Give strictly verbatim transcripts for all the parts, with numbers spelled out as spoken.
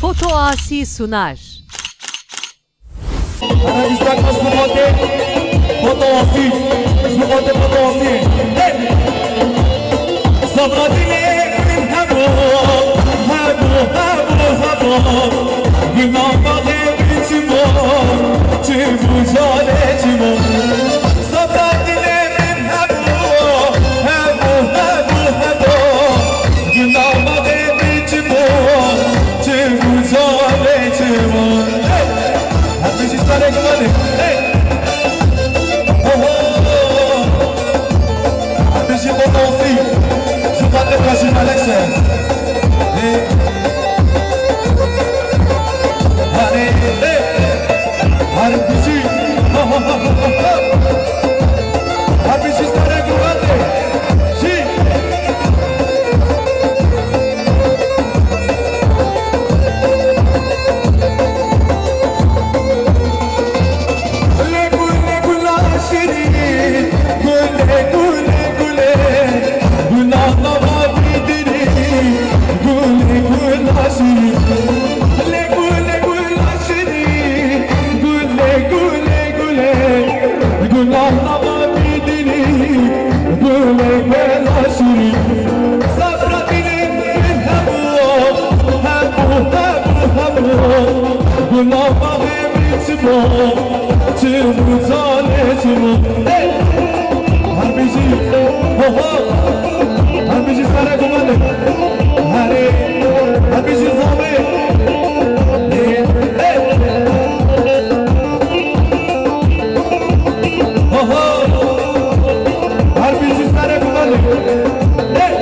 Foto Asî sunar. Ana dîsa kas bi xatê Foto Asî. Ji bo xatê Foto Asî. Hey! Sabra dilê min hebû, hebû, hebû, hebû. Guna baxê min çi bû, çi bû canê çi bû. Sabra dilê min hebû, hebû, hebû, hebû. Guna baxê min çi bû, çi bû canê çi bû. Hey! Hepî jî serê gumanê. Hey! Oho! Hepî jî bo dansî. Ji xatir Reşîd Melek şer. Hey! Hey! Her bijî. Her bijî serê gumanê. Jî. Gule gule gula şirîn, gule gule gule, gula nava bîdirî, gule gula şirîn. Gule gule gula şirîn, gule gule gule, gula nava bîdirî, gule gula şirîn. Sabra dilê min hebû, hebû, hebû, hebû. Gula baxê min çi bû, çi bû canê çi bû. Hey! Her bijî, ho ho. Her bijî serê gumanê. Herê, her bijî zavê. Hey, hey. Ho ho. Her bijî serê gumanê. Hey.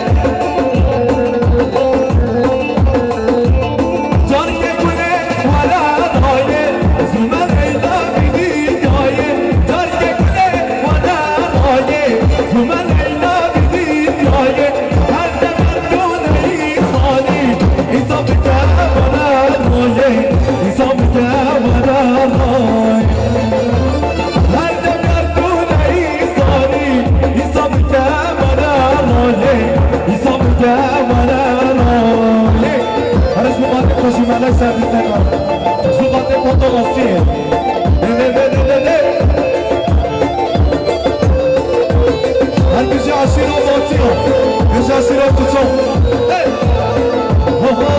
Carke gule wala daye, zume leyla bidî daye. Carke gule wala daye, zume leyla bidî daye. Her demer dûne îsanî, îsan bike wala daye, îsan bike wala daye. Her demer dûne îsanî, îsan bike wala daye, îsan bike wala daye. Her ji bo xatir xweşî melek ser dîsek. Ji bo xatir Foto Asî. Dê, dê, dê, dê, dê, dê. Her bijî eşîra Batiya. Bijî eşîra Kuçan. Hey! Ho, ho!